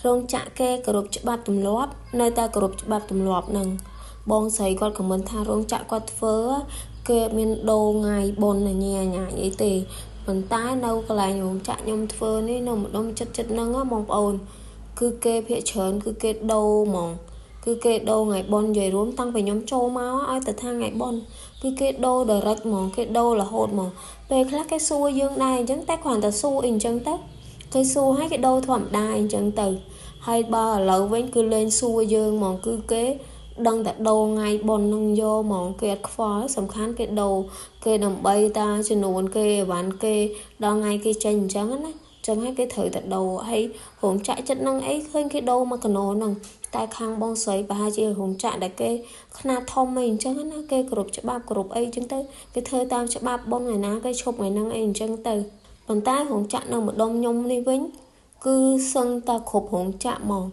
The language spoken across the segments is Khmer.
រោងចក្រគេគោរពច្បាប់ទម្លាប់នៅតែគោរពច្បាប់ទម្លាប់ហ្នឹងបងស្រីគាត់ខមមិនថារោងចក្រគាត់ធ្វើគេអត់មានដូរថ្ងៃបុណ្យញ៉ាញ៉ាអីទេប៉ុន្តែនៅកន្លែងរោងចក្រខ្ញុំធ្វើនេះនៅម្ដុំចិត្តចិត្តហ្នឹងបងប្អូនគឺគេភាគច្រើនគឺគេដូរហ្មងគឺគេដូរថ្ងៃបុណ្យនិយាយរួមតាំងពីខ្ញុំចូលមកឲ្យតែថាថ្ងៃបុណ្យគឺគេដូរ direct ហ្មងគេដូររហូតហ្មងពេលខ្លះគេសួរយើងដែរអញ្ចឹងតែគ្រាន់តែសួរអីអញ្ចឹងទៅគេសួរឲ្យគេដូរធម្មតាអញ្ចឹងទៅហើយបើឥឡូវវិញគឺលែងសួរយើងហ្មងគឺគេដឹងតែដូរថ្ងៃបុណ្យនឹងយកហ្មងគេអត់ខ្វល់សំខាន់គេដូរគេដើម្បីតាចំនួនគេអីវ៉ាន់គេដល់ថ្ងៃគេចេញអញ្ចឹងណាចឹងហើយគេត្រូវតែដូរហើយរោងចក្រចិត្តនឹងអីឃើញគេដូរមកកណោហ្នឹងតែខាងបងស្រីប្រហែលជារោងចក្រដែលគេខ្នាតធំអីអញ្ចឹងណាគេគ្រប់ច្បាប់គ្រប់អីអញ្ចឹងទៅគេធ្វើតាមច្បាប់បងថ្ងៃណាគេឈប់ថ្ងៃហ្នឹងអីអញ្ចឹងទៅប៉ុន្តែរោងចក្រនៅម្ដុំខ្ញុំនេះវិញគឺសឹងតែគ្រប់រោងចក្រហ្មង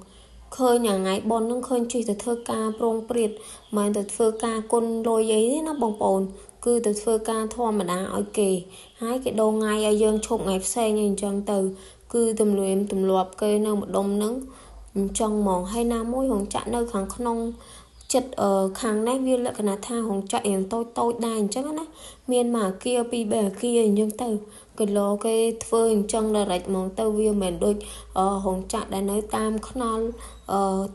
ឃើញថ្ងៃប៉ុនហ្នឹងឃើញជិះទៅធ្វើការប្រងព្រាតមិនទៅធ្វើការគុណលុយអីទេណាបងប្អូនគឺទៅធ្វើការធម្មតាឲ្យគេហើយគេដូរថ្ងៃឲ្យយើងឈប់ថ្ងៃផ្សេងអីអញ្ចឹងទៅគឺទំនៀមទម្លាប់គេនៅម្ដុំហ្នឹងអញ្ចឹងហ្មងហើយណាមួយរោងចក្រនៅខាងក្នុងចិត្តខាងនេះវាលក្ខណៈថារោងចក្រយ៉ាងតូចតូចដែរអញ្ចឹងណាមានមួយអាគារពីរបីអាគារអញ្ចឹងទៅគីឡូគេធ្វើអញ្ចឹង direct ហ្មងទៅវាមិនមែនដូចរោងចក្រដែលនៅតាមខ្នល់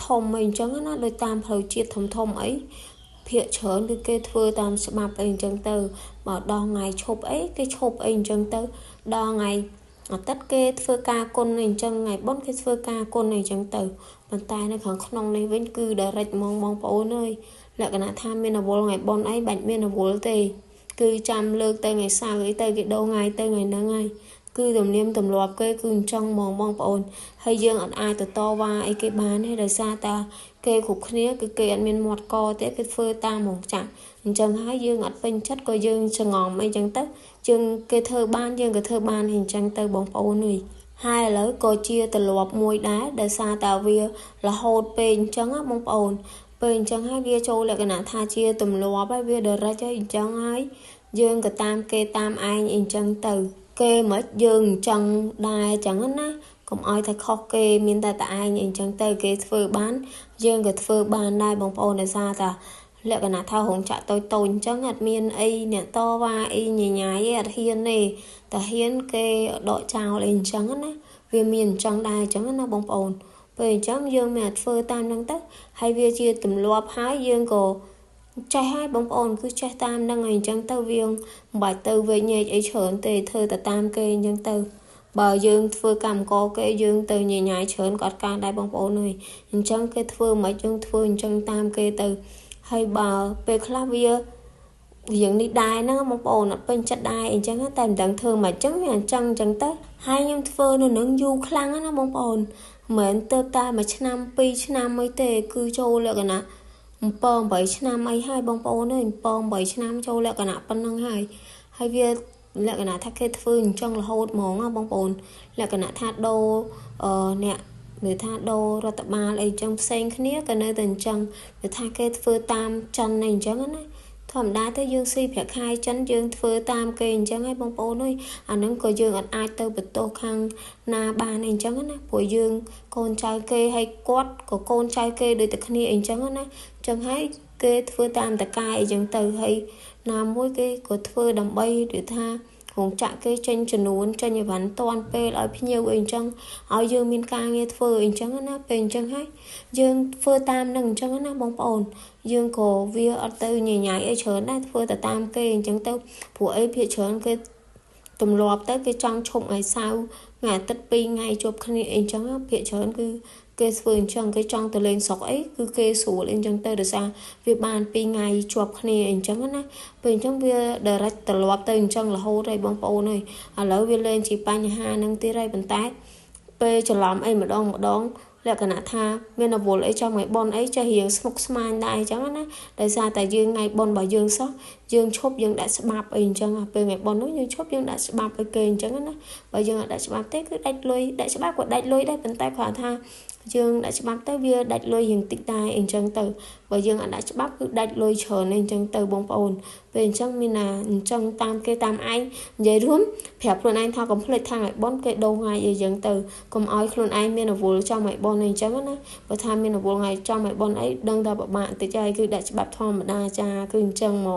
ធំអីអញ្ចឹងណាដូចតាមផ្លូវជាតិធំធំអីភាគច្រើនគឺគេធ្វើតាមច្បាប់អីអញ្ចឹងទៅបើដល់ថ្ងៃឈប់អីគេឈប់អីអញ្ចឹងទៅដល់ថ្ងៃអាទិត្យគេធ្វើការគុណអីអញ្ចឹងថ្ងៃបុណ្យគេធ្វើការគុណអីអញ្ចឹងទៅប៉ុន្តែនៅខាងក្នុងនេះវិញគឺ direct ហ្មងបងប្អូនអើយលក្ខណៈថាមានអវលថ្ងៃបុណ្យអីបាច់មានអវលទេគឺចាំលើកទៅថ្ងៃសៅរ៍អីទៅគេដូរថ្ងៃទៅថ្ងៃហ្នឹងហើយគឺទំនៀមទម្លាប់គេគឺអញ្ចឹងហ្មងបងប្អូនហើយយើងអត់អាចទៅតវ៉ាអីគេបានទេដោយសារតាគេគ្រប់គ្នាគឺគេអត់មានមាត់កទេគេធ្វើតាមរោងចក្រអញ្ចឹងហើយយើងអត់ពេញចិត្តក៏យើងច្រងំអីចឹងទៅយើងគេធ្វើបានយើងក៏ធ្វើបានអញ្ចឹងទៅបងប្អូនអើយហើយឥឡូវក៏ជាទម្លាប់មួយដែរដោយសារតាវារហូតពេកអញ្ចឹងណាបងប្អូនពេលអញ្ចឹងហើយវាចូលលក្ខណៈថាជាទម្លាប់ហើយវា direct ហើយអញ្ចឹងហើយយើងក៏តាមគេតាមឯងអីអញ្ចឹងទៅគេមិនយើងអញ្ចឹងដែរអញ្ចឹងណាកុំឲ្យតែខុសគេមានតែតែឯងអីចឹងទៅគេធ្វើបានយើងក៏ធ្វើបានដែរបងប្អូនដោយសារតាលក្ខណៈថារោងចក្រតូចតូចអញ្ចឹងអត់មានអីអ្នកតវ៉ាអីញញ៉ៃអីអត់ហ៊ានទេតែហ៊ានគេដកចោលអីអញ្ចឹងណាវាមានអញ្ចឹងដែរអញ្ចឹងណាបងប្អូនពេលអញ្ចឹងយើងមានតែធ្វើតាមហ្នឹងទៅហើយវាជាទម្លាប់ហើយយើងក៏ចេះហើយបងប្អូនគឺចេះតាមហ្នឹងហើយអញ្ចឹងទៅវាមិនបាច់ទៅវែកញែកអីច្រើនទេធ្វើតែតាមគេអញ្ចឹងទៅបើយើងធ្វើកម្មករគេយើងទៅញញ៉ៃច្រើនក៏អត់ការដែរបងប្អូនអើយអញ្ចឹងគេធ្វើមិនយើងធ្វើអញ្ចឹងតាមគេទៅហើយបើពេលខ្លះវារៀងនេះដែរហ្នឹងបងប្អូនអត់ពេញចិត្តដែរអញ្ចឹងតែមិនដឹងធ្វើមិនអញ្ចឹងវាអញ្ចឹងអញ្ចឹងទៅហើយខ្ញុំធ្វើនៅនឹងយូរខ្លាំងណាបងប្អូនមិនមែនទៅតែមួយឆ្នាំពីរឆ្នាំអីទេគឺចូលលក្ខណៈ7 8ឆ្នាំអីហើយបងប្អូនអើយ7 8ឆ្នាំចូលលក្ខណៈប៉ុណ្ណឹងហើយហើយវាលក្ខណៈថាគេធ្វើអញ្ចឹងរហូតហ្មងបងប្អូនលក្ខណៈថាដូរអ្នកឬថាដូររដ្ឋបាលអីចឹងផ្សេងគ្នាក៏នៅតែអញ្ចឹងឬថាគេធ្វើតាមចិនអីអញ្ចឹងណាធម្មតាទៅយើងស៊ីប្រាក់ខែចិនយើងធ្វើតាមគេអញ្ចឹងហើយបងប្អូនអើយអាហ្នឹងក៏យើងអត់អាចទៅបន្ទោសខាងណាបានអីអញ្ចឹងណាព្រោះយើងកូនចៅគេហើយគាត់ក៏កូនចៅគេដូចតែគ្នាអីអញ្ចឹងណាអញ្ចឹងហើយគេធ្វើតាមតកាយអីចឹងទៅហើយណាមួយគេក៏ធ្វើដើម្បីឬថារោងចក្រគេចេញចំនួនចេញអីវ៉ាន់តាន់ពេលឲ្យភ្ញៀវអីអញ្ចឹងឲ្យយើងមានការងារធ្វើអីអញ្ចឹងណាពេលអញ្ចឹងហើយយើងធ្វើតាមនឹងអញ្ចឹងណាបងប្អូនយើងក៏វាអត់ទៅញញ៉ៃអីច្រើនដែរធ្វើតែតាមគេអញ្ចឹងទៅព្រោះអីភាគច្រើនគេទម្លាប់ទៅគេចង់ឈប់ថ្ងៃសៅរ៍ថ្ងៃអាទិត្យ2ថ្ងៃជួបគ្នាអីអញ្ចឹងភាគច្រើនគឺគេធ្វើអញ្ចឹងគេចង់ទៅលេងស្រុកអីគឺគេស្រួលអីអញ្ចឹងទៅដោយសារវាបាន2ថ្ងៃជាប់គ្នាអីអញ្ចឹងណាពេលអញ្ចឹងវា direct ត្រឡប់ទៅអញ្ចឹងរហូតហើយបងប្អូនអើយឥឡូវវាលែងជាបញ្ហានឹងទៀតហើយប៉ុន្តែពេលច្រឡំអីម្ដងម្ដងលក្ខណៈថាមានអវលអីចំថ្ងៃបុណ្យអីចេះរៀងស្មុគស្មាញដែរអញ្ចឹងណាដោយសារតែយើងថ្ងៃបុណ្យរបស់យើងសោះ យើងឈប់យើងដាក់ច្បាប់អីអញ្ចឹងពេលថ្ងៃបុណ្យនោះយើងឈប់យើងដាក់ច្បាប់ឲ្យគេអញ្ចឹងណាបើយើងអត់ដាក់ច្បាប់ទេគឺដាច់លុយដាក់ច្បាប់ក៏ដាច់លុយដែរប៉ុន្តែគ្រាន់ថាយើងដាក់ច្បាប់ទៅវាដាច់លុយរៀងតិចដែរអញ្ចឹងទៅបើយើងអត់ដាក់ច្បាប់គឺដាច់លុយច្រើនអញ្ចឹងទៅបងប្អូនពេលអញ្ចឹងមានណាអញ្ចឹងតាមគេតាមឯងនិយាយរួមប្រាប់ខ្លួនឯងថាកុំភ្លេចថាថ្ងៃបុណ្យគេដូរថ្ងៃអីចឹងទៅកុំឲ្យខ្លួនឯងមានរវល់ចំថ្ងៃបុណ្យអីចឹងណាបើថាមានរវល់ថ្ងៃចំថ្ងៃបុណ្យអីដឹងថាពិបាកតិចហើយគឺដាក់ច្បាប់ធម្មតាចាគឺអញ្ចឹងហ្មង។